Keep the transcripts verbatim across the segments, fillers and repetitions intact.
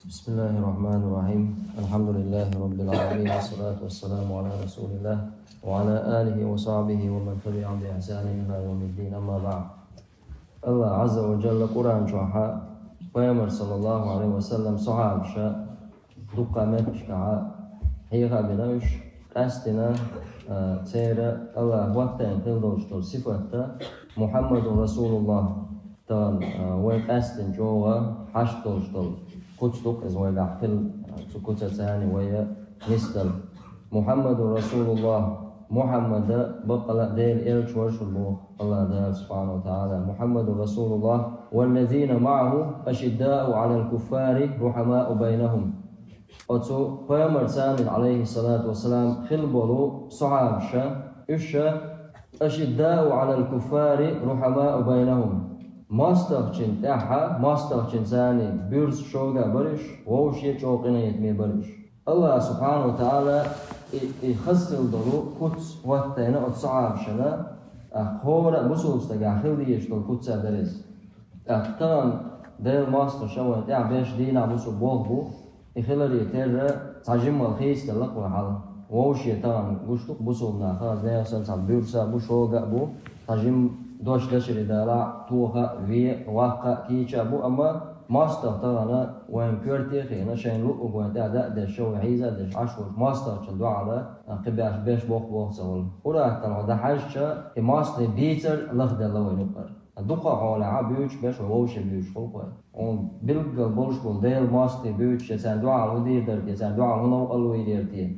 بسم الله الرحمن الرحيم. الحمد لله رب العالمين، والصلاة والسلام على رسول الله وعلى آله وصحبه ومن تبعهم بإحسان إلى يوم الدين. أما بعد. Аллах Азза ва Джалла Къуръан чохь Пайхамар, саллаллаху Ӏалайхи ва саллам, сахьабаша дуккха метташкахь хьеха а бина уьш, къаьстина, а, церан Аллах хӀоттийна хила долуш долу сифат, Мухьаммадун Расулуллах, тахана, а, вайн къаьстина чӀогӀа хьашт долуш долу куц ду-кх иза вайгахь хила, а, цу куьцаца вай нисдала. Мухьаммадун Расулуллах, Мухьаммада баккъала а Делан элча вара шуна боху Аллах Дала, субхьанаху ва таӀала. Мухьаммадун Расулуллах, والذين معه أشداء على الكفار رحماء بينهم. Оцу Пайхамарца, Ӏалайхи салату ва салам, хила болу сахьабаша, уьш أشداء على الكفار رحماء بينهم. МостагӀчун тӀехь, мостагӀчун царна буьрса шога а бара уьш, вовшашна чӀогӀа къинхетаме бара уьш. Аллах, субхьанаху ва таӀала, и, и хаза хила долу куц хӀоттийна оцу сахьабашна, а, хӀора а бусулба стагахь хила дезаш долу куц а дара иза. ТӀаккха тахана Делан мостагӀаша вайн тӀехь беш дийнахь бусулба болх бу, и хиларе терра цхьа жимма хийцаделла-кх вай хьал. Вовшашна тахана гуш ду-кх бусулба нах, хаза нехан санна цхьа буьрса а бу, шога а бу, цхьа жимма дош дашаре далахь, тоха а, ве а, ваккха а, кийча а бу, амма мостагӀа тахана вайн коьрте а хиъна, шайна луъург вайн тӀехь даа а деш, вай хьийза а деш Ӏаш волчу мостагӀчун дуьхьал, а, кхин беш, беш боккха болх ца волу. Къуръан чохь дан хьаьжча, и мостагӀийн дийцар лахдалла вайн юккъара. Дукха хьолехь буьйцуш беш вай вовшашна буьйцуш хуьлу-кх вай. Хьуна билггал болуш болу Делан мостагӀийн буьйцуш, я царна дуьхьал хӀун дийр дара те, царна дуьхьал хӀун новкъарло йийр яра те.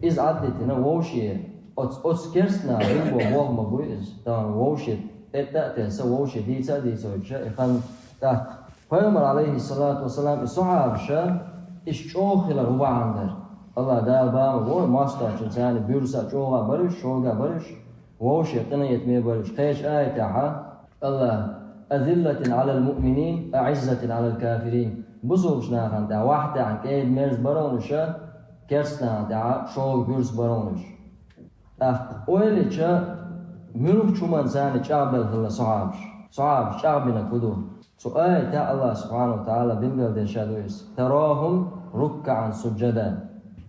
Иза Ӏадитина вовшашна, оцу, оцу керстанаха хила болу болх ма буй иза. Тахана вовшашна тӀе а тесна, вовшашна дийца а дийцойтуш, и хан тӀаккха. Пайхамар, Ӏалайхи салату ва салам, и сахьабаша, уьш чӀогӀа хилар хӀун бахьана дара? Аллах Дала бан ма бо, мостагӀчун царна буьрса а чӀогӀа а бара уьш, шога а бара уьш, вовшашна къинхетаме бара уьш. Кхечу аятехь Аллах: «أذلة على المؤمنين، أعزة على الكافرين». Бусулба нахана тӀехь ваьхьа тӀехь кӀеда-мерза бара хьуна уьш, керстанашна тӀехь шога, буьрса бара хьуна уьш. ТӀаккха ойла йича, муьлххачу хӀуманца царна чӀагӀбелла хилла сахьабаш. Сахьабаш чӀагӀбинарг хӀун ду? Цу аятехь Аллах, субхьанаху ва таӀала, билгалдеш а ду иза: «تراهم ركعا سجدا».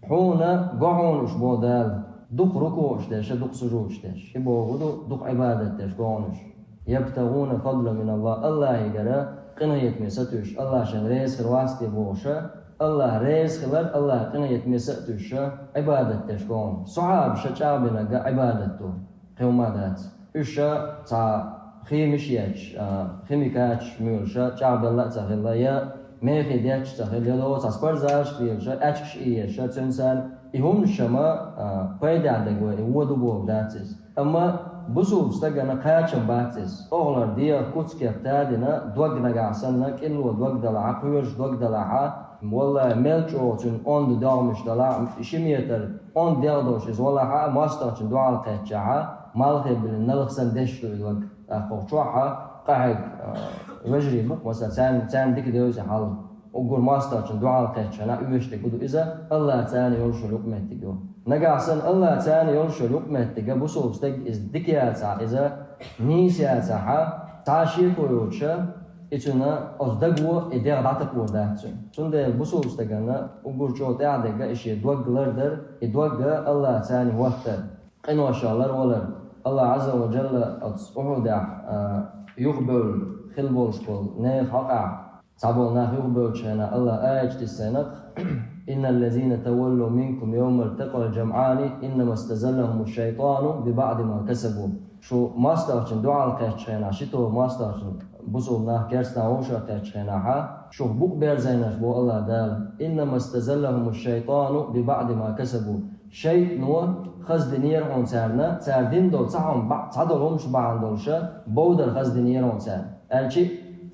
Хьуна го хьуна уьш, боху Дала, дукха рукуъаш деш, дукха сужудаш деш. И бохург ду, дукха Ӏибадат деш го хьуна уьш. «يبتغون فضلا من الله». Аллахьигара къинхетаме сатуьйсуш, Аллах шайна реза хир вац те бохуш, Аллах реза хилар, Аллах къинхетаме сатуьйсуш, Ӏибадат деш го хьуна. Сахьабаша чӀагӀбинарг Ӏибадат ду, кхин хӀумма дац. Уьш цхьа химиш етташ, а, химикаташ муьйлуш чӀагӀбелла а ца хилла, я мехий детташ ца хилла, я догӀу цхьа спортзалаш лелаш, аьчкаш иеша, цуьнца и хӀуманаш ма, а, пайдехь дерг вай, и вон ду бохург дац иза. Амма бусулба стагана кхачам бац иза. Охалар дегӀах куц-кеп тадина, дог нагахь санна, кӀилло дог далахь, кхоьруш дог далахь, валлахӀи, мел чӀогӀа цуьнан онда догӀмаш далахь, ши метр онда дегӀ долуш иза валахь а, мостагӀчун дуьхьал кхеччахь, малхе биллина налха санна деш ду и дог. ТӀаккха чохь а къахьега, а, вежарий бу-кх, масала, царна, царна дика девза хьал. Уггар мостагӀчун дуьхьал кхеччахь оьшург хӀун ду иза, Аллах царна йолуш йолу юкъаметтиг ю. Нагахь санна Аллах царна йолуш йолу юкъаметтига бусулба стаг иза дика яцахь, иза нийса яцахь, цхьа шеко йоцуша, и цуьнан оцу даго и дегӀ дӀатакхор дац цуьнан. Цундела бусулба стагана уггар чӀогӀа тӀаьхьа дерг и шен дог лардар, и дог Аллах царна хӀоттар, къиношах ларвалар. Аллах Азза ва Джалла оцу Ухьудехь, а, юхабевлла хила болуш болу нехан хьокъехь, цхьаболу нах юхабевллачу хенахь Аллах аяташ диссина-кх: «إن الذين تولوا منكم يوم التقى الجمعان إنما استزلهم الشيطان ببعض ما كسبوا». Шу мостагӀчун дуьхьал кхеччу хенахь, ши тоба мостагӀчун, бусулба нах, керстанаш вовшах кхеччу хенахь, шух букъ берзийнарш, боху Аллах Дала: «إنما استزلهم الشيطان ببعض ما كسبوا». ШайтӀано хаза динера хьуна царна, цара дина долу цхьа хӀума бахь-, цхьадолу хӀумаш бахьана долуша, бовдар хаза динера хьуна царна. Аьлча,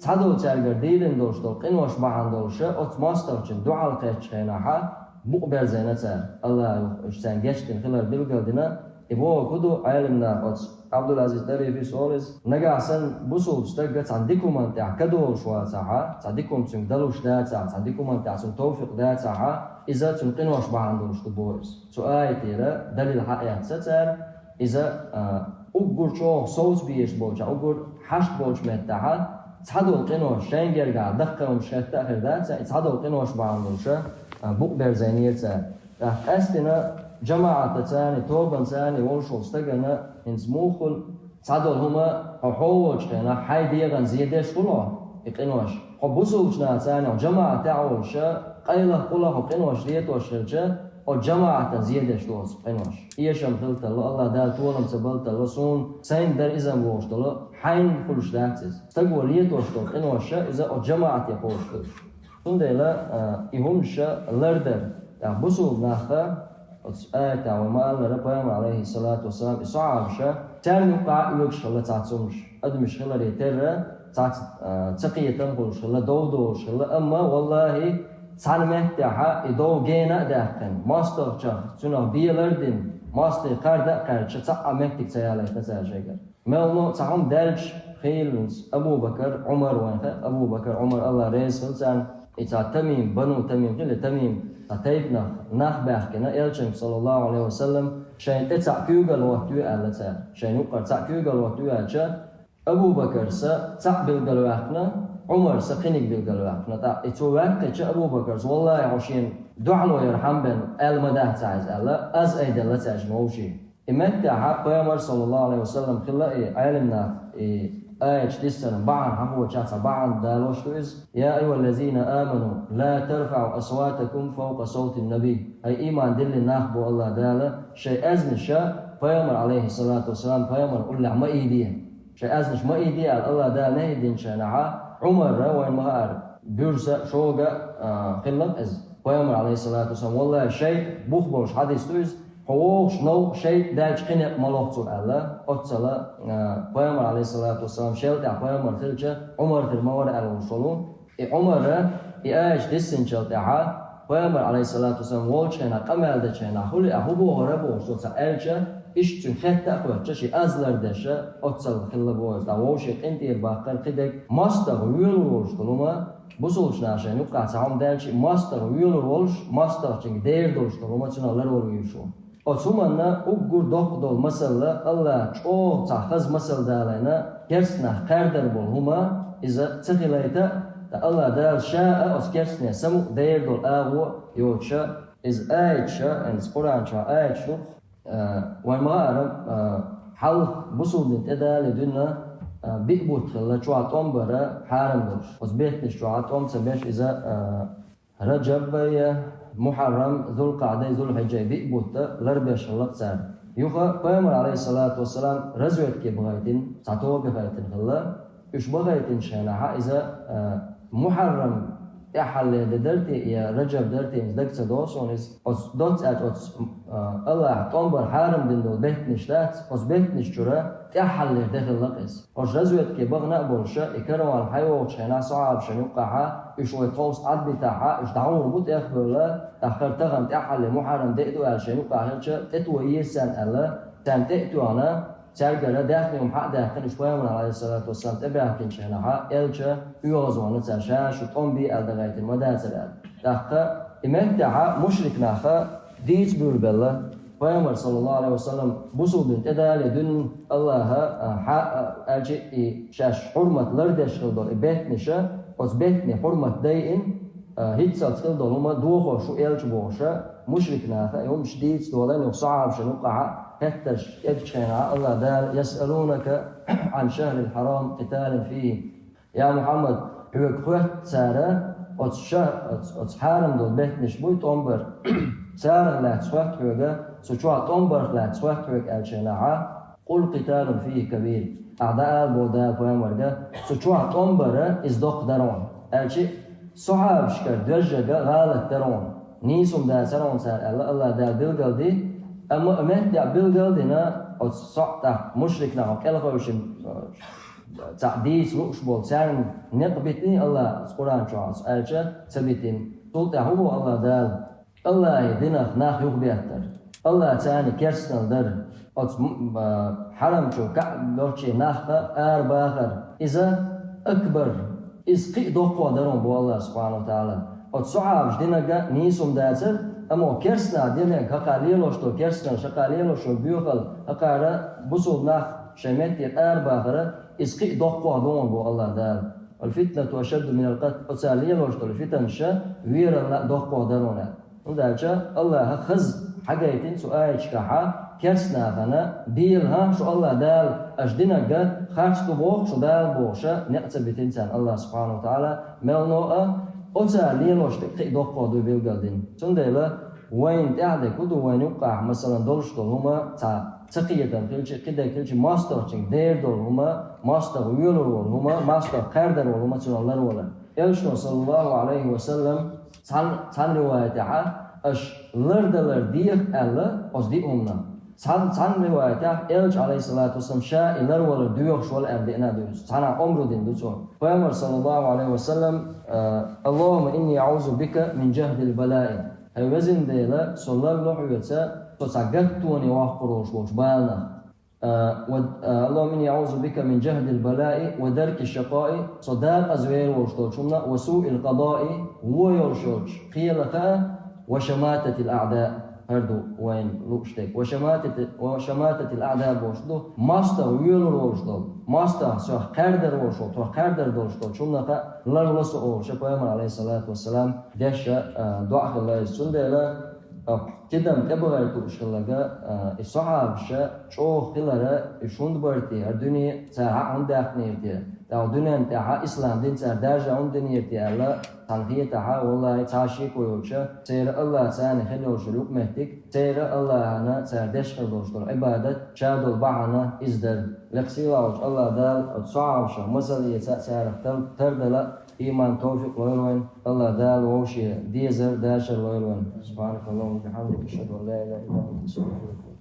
цхьадолу цаьргара дийлина долуш долу къинош бахьана долуша, оцу мостагӀчун дуьхьал кхеччу хенахь букъ берзийна цара. Аллах уьш царна гечдина хилар билгал дина. И бохург хӀун ду, Ӏелам наха оцу Ӏабдулазиз Тарифис олу иза, нагахь санна бусулба стаг цхьана дика хӀуманна тӀехь ка долуш вацахь, цхьа дика хӀума цуьнга далуш дацахь, цхьана дика хӀуманна тӀехь цунна товфикъ дацахь, иза цуьнан къинош бахьана долуш ду боху иза. Цу аятера далил хьаэцна цара, иза, а, уггар чӀогӀа совца безаш болчохь, уггар хьашт болчу меттехь, цхьадолу къинош, шайн гергахь даккхий хӀумнаш хетта а хир дац, и цхьадолу къинош бахьана долуш, а, букъ берзийнера цара. ТӀаккха къаьстина жамаӀатаца, тобанца волуш волу стагана хӀинца муха хуьлу цхьадолу хӀума, хьо хьо волчу хенахь хьайн дегӀан зен деш хуьлу хьо и къинош. Хьо бусулбачу нахаца, хьо жамаӀатехь а волуш, къайлаха къулахь хьо къинош летош хилча, хьо жамаӀатан зен деш ду оцу къинош. Эшам хила тарло, АллахӀ Дала толам ца бала тарло, суна сайна дара иза бохуш долу, хьайна хуьлуш дац иза. Стаго летош долу къинош, иза хьо жамаӀате кхочуш хуьлуш. Цундела, а, и хӀумнаш лардар, тӀаккха бусулба нах, оцу аятехь вай ма-аллара, Пайхамар, алейхиссалату вассалам, и сахьабаша, царна юккъахь а оьгуш хилла цхьацца хӀумнаш. Адамаш хиларе терра, цхьацца, а, цакхетам хуьлуш хилла, дов долуш хилла, амма, валлахӀи, цхьана меттехь и дов гена а даьккхина, мостагӀчех цунах белар а дина, мостагӀий кхарда а кхаьрдича, цхьа а меттиг ца ялийтина цара шайгара. Мелло цхьа хӀума даьлча, хийла хӀинца Абу-Бакар, Ӏумар вайн хаьа, Абу-Бакар, Ӏумар, АллахӀ реза хила царна, и цхьа Тамим, Бану Тамим хилла, Тамим, цхьа тайпанах нах баьхкина, Элчанга, саллаллаху алейхи ва саллам, шайн тӀе цхьаъ куьйгалла хӀоттайо аьлла цара. Шайн юккъара цхьаъ куьйгалла хӀоттайо аьлча, Абу-Бакарса цхьаъ билгалваьккхина, Ӏумарса кхиниг билгалваьккхина. ТӀаккха и цо ваьккхича Абу-Бакарс: «Валлахи, хьо шена дуьхьало яр хьан бен аьлла ма дац хьа иза», — аьлла, аз айделла цаьршинна вовшийн. И меттехь Пайхамар, саллаллаху алейхи ва саллам, хилла и Ӏелам нах, и аяташ диссина бахьана хьахочохь цхьа бахьана далош ду иза: «Я айюхаллазина аману, ла тарфаӀу асватакум фавкъа савтин наби». Хьай ийман диллина нах, боху АллахӀ Дала, шайн аьзнаш Пайхамар, алейхиссалату вассалам, Пайхамар уллехь ма ийде. Шайн аьзнаш ма ийде аьлла, АллахӀ Дала нахӀи динчу хенахь, Ӏумарра, вайн ма хаара, буьрса а, шога а, а, хилла иза. Пайхамар, алейхиссалату вассалам, валлахи, шайтӀа бух болуш хьадис ду иза, хьо вогӀуш новкъа шайтӀа даьлча кхин некъ ма лоху цо аьлла, оццала, а, Пайхамар, алейхиссалату вассалам, шел тӀехь Пайхамар хилча, Ӏумар хир ма вара аьлла волуш волу. И Ӏумара и аяташ диссинчул тӀаьхьа, Пайхамар, алейхиссалату вассалам, волчу хенахь, къамел дечу хенахь, хӀули а хӀун бохура бохуш, цо ца аьлча, иштта цуьнан хетта а хоьттуш, ши аз лардеш, оццал хилла боху иза. ТӀаккха вовшийн къинтӀера баккхар кхидерг, мостагӀа воьлур волуш долу хӀума, бусулбачу наха шайна юккъахь цхьа хӀума даьлча, мостагӀа воьлур волуш, мостагӀчуьнга дер долуш долу хӀума цунах ларвала вуьйш ву. Оцу хӀуманна уггар доккха долу масалла, АллахӀа чӀогӀа цхьа хаза масал далийна, керстанах кхаьрдар болу хӀума, иза ца хилийта, ткъа АллахӀ Дала Ша а оцу керстане самукъа дер долу агӀо йоцуша, иза аяташа, иза Къуръан чохь аяташ ду, а, вайн ма хаара, а, хьалха бусулба дин тӀедале дуьйна, а, биъ бутт хилла, чохь тӀом бара хьарам долуш. Оцу беттанаш чохь тӀом ца беш иза, а, Раджаб вай, Мухьаррам, Зулкъаъдай, Зулхьиджай биъ бутт ларбеш хилла цара. Юха Пайхамар, алейхиссалату вассалам, разведке бахийтина, цхьа тоба бахийтина хилла. Уьш бахийтинчу хенахь иза, а, Мухьаррам тӀаьххьалле де дара те, я Раджаб дара те, иза дага ца догӀу суна иза. Оцу доцца аьлча оцу, а, АллахӀа тӀом бар хьарам дина долу беттанаш дац, оцу беттанаш чуьра тӀаьххьалле де хилла иза. Оцу разведке бахана а болуша, и караван хьайогӀучу хенахь сахьабашна юккъахьа, уьш вай тховса Ӏадбитахьа, уьш дӀагӀур бу тӀех а бевлла, тӀаккха тахана тӀаьххьалле Мухьаррам де а ду аьлла шайн юккъахь хилча, тӀе то еза царна аьлла, царна тӀе а тоьхна, цаьргара даьхни хӀума хьа а даьккхина, уьш Пайхамарна, алейхиссалату вассалам, тӀебаьхкинчу хенахьа, элча оьгӀазвахана цара, ша шу тӀом бе аьлла дагайтина ма дацара аьлла. ТӀаккха и меттехьа мушрик наха дийца буьйлабелла, Пайхамар, саллаллаху алейхи ва саллам, бусулба дин тӀедале дуьйна АллахӀа, а, хьа-, а, аьлча и шаьш хьурмат лардеш хила долу и беттанаша, оцу беттане хьурмат дайина, а, хӀинццалц хила долу хӀума дохош ву элча бохуша, мушрик наха и хӀумаш дийца долийна юха сахьабашна юккъахьа, хеттарш эгчу хенахьа АллахӀ Дала: «Ясъалунака Ӏан шахрил хьарам къиталин фийхи». Я Мухьаммад, хьоьга хоьтту цара, оцу ша, оцу, оцу хьарам долу беттанаш буй тӀом бар. Царах лаьцна хоьтту хьоьга, цу чохь тӀом барх лаьцна хоьтту хьоьга аьлча хенахьа, къул къиталун фийхи кабир. Ахьа дӀаала боху Дала Пайхамарга, цу чохь тӀом бара иза доккха дара хьуна. Аьлча, сахьабашкара доьжжага гӀалат дара хьуна. Нийса хӀума дацара хьуна цара аьлла, АллахӀ Дала билгал ди, амма а меттехь билгал дина, оцу сохьтахь мушрик нахана кӀелхевшина, цхьаъ дийца лууш болу царна некъ битиний АллахӀа Къуръан чохь оцу аьлча ца битина. Цул тӀаьхьа хӀун боху АллахӀ Дала? АллахӀан динах нах юхабеттар. АллахӀ царна керстанал дар. Оцу м-, а, хьарамчу КаӀба йолчу нахах арабахар. Иза акбар. Иза кхин а доккхо дара боху АллахӀа субхьанаху ва таӀала. Оцу сахьабаш динарг нийса хӀума дацара, амма керстанал динарг хӀокхара лелош долу керстанал, шакхара лелош йолу боьхалла, хӀокхара бусулба нах шайн метте арабахара, иза кхин а доккхо ду боху АллахӀа Дала. «Вал фитнату ашадду минал къатл», оцара лелош долу фитнаш вералла доккхох дара хьуна. ХӀунда аьлча Аллаха хаза хьагайтина цу аяташкахьа керста нахана, бела, хӀа, шу Аллах Дала аша динарг харц ду бохуш, шу Дала бохуш, некъ ца битина царна Аллах субхьанаху ва таӀала, мелно а, оцара лелош дерг кхин а доккхох ду билгалдина. Цундела вайна тӀехь дерг хӀун ду, вайна юккъехь, масалан, долуш долу хӀума, цхьа ца кхетам хилча, кхидерг хилча, мостагӀчуьнга дер долу хӀума, мостагӀа воьлур волу хӀума, мостагӀа кхаьрдар волу хӀума цунах ларвалар. Элчано, саллаллаху Ӏалайхи ва саллам, цхьана, цхьана риваятехьа, аша лардалар деха аьлла оцу диъ хӀуманах. Цхьана, цхьана риваятехь Элча, Ӏалайхиссалату вассалам, ша и ларвалар доьхуш вала аьлла деана ду иза. Цхьана омру дина ду цо. Пайхамар, саллаллаху Ӏалайхи ва саллам, а: «Аллахумма инни аӀузу бика мин жахдил балаи». ХӀай везан Дела, со ларло хьоьца, со цхьа гаттоне воккхур волуш волчу баланах. А, ва, а, «Аллахумма инни аӀузу бика мин жахдил балаи ва дарки шакъаи», со дакъаза вер волуш долчу хӀуманах, «ва суил къадаи», вон йолуш йолчу кхелаха, «ва шамататил аӀда», хӀара ду вайна лууш дерг, «ва шаматати-, ва шамататил аӀда» бохуш ду, мостагӀа воьлур волуш долу, мостагӀа сох кхаьрдар волуш волу, тхох кхаьрдар долуш долчу хӀуманах ларло со олуш, Пайхамар, Ӏалайхиссалату вассалам, деш, а, доӀа хилла иза. Цундела, а, тидам тӀебахар тууш хилларг, а, и сахьабаш чӀогӀа хилар, и шуна барти, хӀара дуьне цара хьан хӀунда даьккхинера те? ТӀаккха дуьнен тӀехь ислам дин цара даржа хӀунда динера те аьлла, цхьана хетахь, валлахӀи, цхьа шеко йолуш, церан Аллах царна хила йолуш йолу юкъаметтиг, церан Аллахьана цара деш хила долуш долу Ӏибадат, ша долу бахьана иза дара. Лекха сийлахьчу Аллах Дала оцу сахьабашах масал эца а, царах тар-, тардала а, иман, товфикъ лойла вайна. Аллах Дала вовше дезар, дашар лойла вайна. سبحانك اللهم وبحمدك، أشهد أن لا إله إلا أنت، أستغفرك.